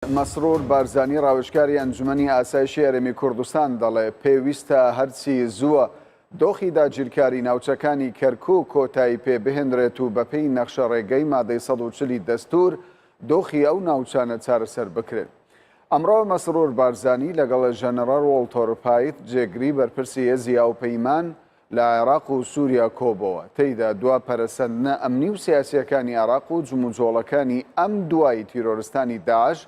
مەسرور بارزانی ڕاوێژکاری ئەنجومەنی ئاسایشی هەرێمی کوردستان دەڵێ، پێویستە هەرچی زووە دۆخی داگیرکاری ناوچەکانی کەرکوک کۆتایی پێ بهێنرێت و بەپێی نەخشەڕێگەی مادەی 140 ی دەستوور دۆخی ئەو ناوچانە چارەسەر بکرێن. ئەمڕۆ مەسرور بارزانی لەگەڵ ژەنەڕاڵ وۆڵتۆر پایت جێگری بەرپرسی هێزی هاوپەیمان لە عێراق و سووریا کۆبۆوە، تێیدا دوا پەرەسەندنە ئەمنی و سیاسییەکانی عێراق و جموجۆڵەکانی ئەم دوایی تیرۆرستانی داعش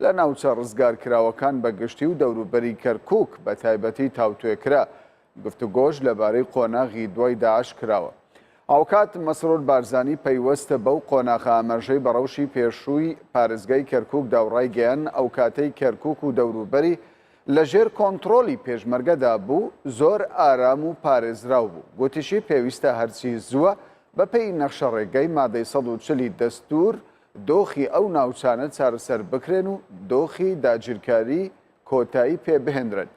لە ناوچە ڕزگارکراوەکان بە گشتی و دەوروبەری کەرکووک بە تایبەتی تاوتوێ کرا، گفتوگۆش لەبارەی قۆناغی دوای داعش کراوە. هاوکات مەسرور بارزانی پەیوەست بەو قۆناغە ئاماژەی بە ڕەوشی پێشووی پارێزگای کەرکووک دا و ڕایگەیاند، ئەوکاتەی کەرکووک و دەوروبەری لە ژێر کۆنتڕۆڵی پێشمەرگەدا بوو، زۆر ئارام و پارێزراو بوو. گوتیشی پێویستە هەرچی زووە بەپێی نەخشەڕێگەی مادەی 140 ی دەستوور دۆخی ئەو ناوچانە چارەسەر بکرێن و دۆخی داگیرکاری کۆتایی پێ بهێنرێت.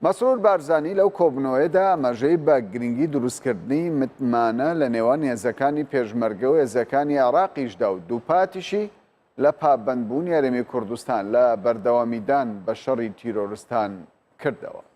مەسرور بارزانی لەو کۆبوونەوەیەدا ئاماژەی بە گرنگی دروستکردنی متمانە لە نێوان هێزەکانی پێشمەرگە و هێزەکانی عێراقیشدا و دووپاتیشی لە پابەندبوونی هەرێمی کوردستان لە بەردەوامیدان بە شەڕی تیرۆرستان کردەوە.